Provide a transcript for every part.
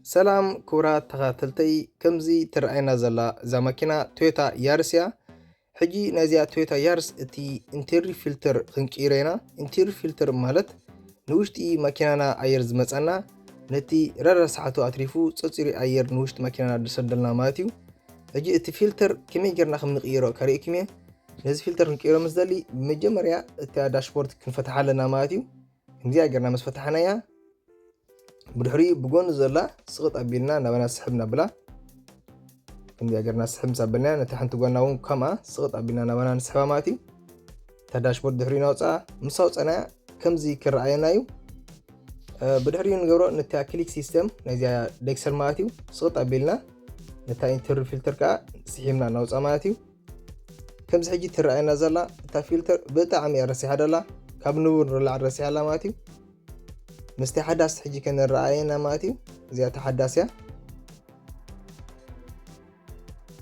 ሰላም ክቡራት ተኸታተልተይ፣ ከምዚ ትረኣየና ዘላ እዛ መኪና ቶዮታ ያርስ እያ። ሕጂ ናይዚኣ ቶዮታ ያርስ እቲ ኢንቴሪየር ፊልተር ክንቅይሮ ኢና። ኢንቴሪየር ፊልተር ማለት ንውሽጢ መኪናና ኣየር ዝመፀና፣ ነቲ ረረ ሰዓቱ ኣትሪፉ ፀፂሩ ኣየር ንውሽጢ መኪናና ዝሰደልና ማለት እዩ። ሕጂ እቲ ፊልተር ከመይ ጌርና ከም ንቅይሮ ከርእየኩም እየ። ነዚ ፊልተር ክንቅይሮ ምስ ደሊ፣ መጀመርያ እታ ዳሽቦርድ ክንፈትሓ ኣለና ማለት እዩ። ከምዚኣ ጌርና ምስ ፈታሕናያ፣ ብድሕሪኡ ብጎኒ ዘላ ስቕጥ ኣቢልና ናባና ስሕብ ናብላ። ከምዚኣ ጌርና ስሕብ ምስ ኣበልና፣ ነታ ሓንቲ ጓና እውን ከምኣ ስቕጥ ኣቢልና ናባና ንስሕባ ማለት እዩ። እታ ዳሽቦርድ ድሕሪኡ ናውፅኣ። ምስ ኣውፀናያ ከምዚ ክረኣየና እዩ። እ፣ ብድሕሪኡ ንገብሮ ነታ ክሊክ ሲስተም ናይዚኣ ደክሰል ማለት እዩ። ስቕጥ ኣቢልና ነታ ኢንቴሪየር ፊልተር ከዓ ስሒብና ናውፅኣ ማለት እዩ። ከምዚ ሕጂ ትረኣየና ዘላ እታ ፊልተር ብጣዕሚ እያ ረሲሓ ደላ፣ ካብ ንቡር ንላዕሊ ረሲሓ ኣላ ማለት እዩ። ምስቲ ሓዳስ ሕጂ ከነረኣየና ማለት እዩ። እዚኣ እታ ሓዳስ እያ።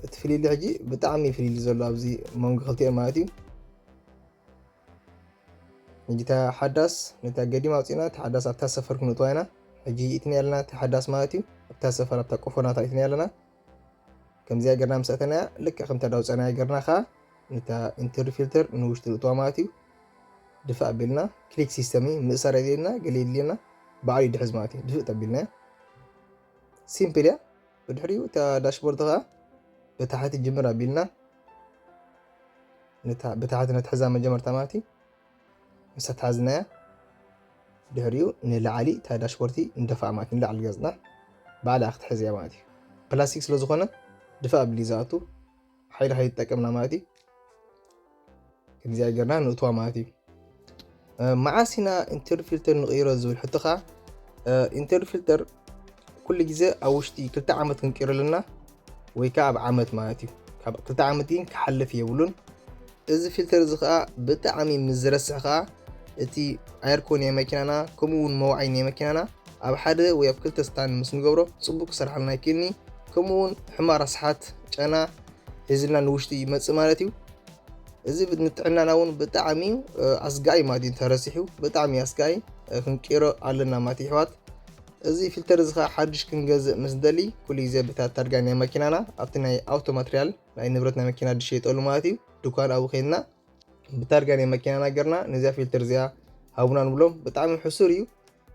እቲ ፍልሊ ሕጂ ብጣዕሚ ፍልሊ ዘሎ ኣብዚ መንጎ ክልቲኤን ማለት እዩ። ሕጂ እታ ሓዳስ ነታ ገዲም ኣውፂእና፣ እታ ሓዳስ ኣብታ ሰፈር ክንእትዋ ኢና። ሕጂ ይእትና ኣለና፣ እታ ሓዳስ ማለት እዩ። ኣብታ ሰፈር፣ ኣብታ ቆፎናታ ይእትና ኣለና። ከምዚኣ ጌርና ምስ ኣተናያ፣ ልክዕ ከምታ ዳውፀናያ ጌርና ኸዓ፣ ነታ ኢንቴሪየር ፊልተር ንውሽጢ ንእትዋ ማለት እዩ። ድፋእ ኣቢልና፣ ክሊክ ሲስተም እዩ፣ ምእሳር የድልየና፣ ገለ የድልየና፣ ባዕሉ ይድሕዝ ማለት እዩ። ድፍእ ኣቢልናዮ። ሲምፕል እያ። ብድሕሪኡ እታ ዳሽቦርድ ኸዓ ብታሕቲ ጅምር ኣቢልና፣ ነታ ብታሕቲ ነትሕዛ መጀመርታ ማለት እዩ። ምስ ኣትሓዝናያ፣ ድሕሪኡ ንላዕሊ እታ ዳሽቦርድ ንደፋኣ ማለት እዩ፣ ንላዕሊ ገፅና ባዕላ ክትሕዝ እያ ማለት እዩ። ፕላስቲክ ስለ ዝኾነ ድፋእ ኣቢሉ እዩ ዝኣቱ፣ ሓይሊ ከይትጠቀምና ማለት እዩ። ከምዚኣ ጌርና ንእትዋ ማለት እዩ። እ፣ መዓስ ኢና ኢንቴሪየር ፊልተር ንቕይሮ ዝብል ሕቶ ኸዓ፣ እ፣ ኢንቴሪየር ፊልተር ኩሉ ግዜ ኣብ ውሽጢ ክልተ ዓመት ክንቅይሮ ኣለና፣ ወይ ከዓ ኣብ ዓመት ማለት እዩ። ካብ ክልተ ዓመት ግን ክሓልፍ የብሉን። እዚ ፊልተር እዚ ኸዓ ብጣዕሚ ምስ ዝረስሕ ኸዓ፣ እቲ ኣየርኮ ናይ መኪናና ከምኡ እውን መውዓይ ናይ መኪናና ኣብ ሓደ ወይ ኣብ ክልተ ስታንድ ምስ ንገብሮ ፅቡቅ ክሰርሓልና ኣይክእልኒ። ከምኡ እውን ሕማቅ ረስሓት፣ ጨና ሒዝልና ንውሽጢ ይመፅእ ማለት እዩ። እዚ ብ-፣ ንጥዕናና እውን ብጣዕሚ እዩ፣ እ፣ ኣስጋኢ ማለት እዩ። እንተረሲሑ ብጣዕሚ ኣስጋኢ፣ እ፣ ክንቅይሮ ኣለና ማለት እዩ፣ ኣሕዋት። እዚ ፊልተር እዚ ኸዓ ሓድሽ ክንገዝእ ምስ ንደሊ፣ ኩሉ ግዜ ብታ ታርጋ ናይ መኪናና ኣብቲ ናይ ኣውቶ ማትሪያል ናይ ንብረት ናይ መኪና ዝሸየጠሉ ማለት እዩ፣ ድኳን ኣብኡ ከይድና ብታርጋ ናይ መኪናና ጌርና ነዚኣ ፊልተር እዚኣ ሃቡና ንብሎም። ብጣዕሚ ሕሱር እዩ።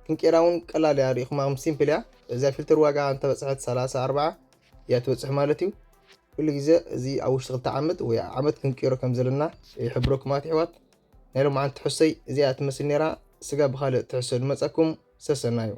ክንቅይራ እውን ቀላል እያ፣ ርኢኹማ ከም ሲምፕል እያ። እዚኣ ፊልተር ዋጋ እንተበፅሐት ሰላሳ ኣርብዓ እያ ትበፅሕ ማለት እዩ። ኩሉ ግዜ እዚ ኣብ ውሽጢ ክልተ ዓመት ወይ ዓመት ክንቅይሮ ከም ዘለና ይሕብረኩም ኣሕዋት። ናይ ሎማዓንቲ ትሕዝቶይ እዚኣ ትመስል ነይራ። ስጋ ብኻልእ ትሕዝቶ ንመፀኩም። ሰሰናዩ።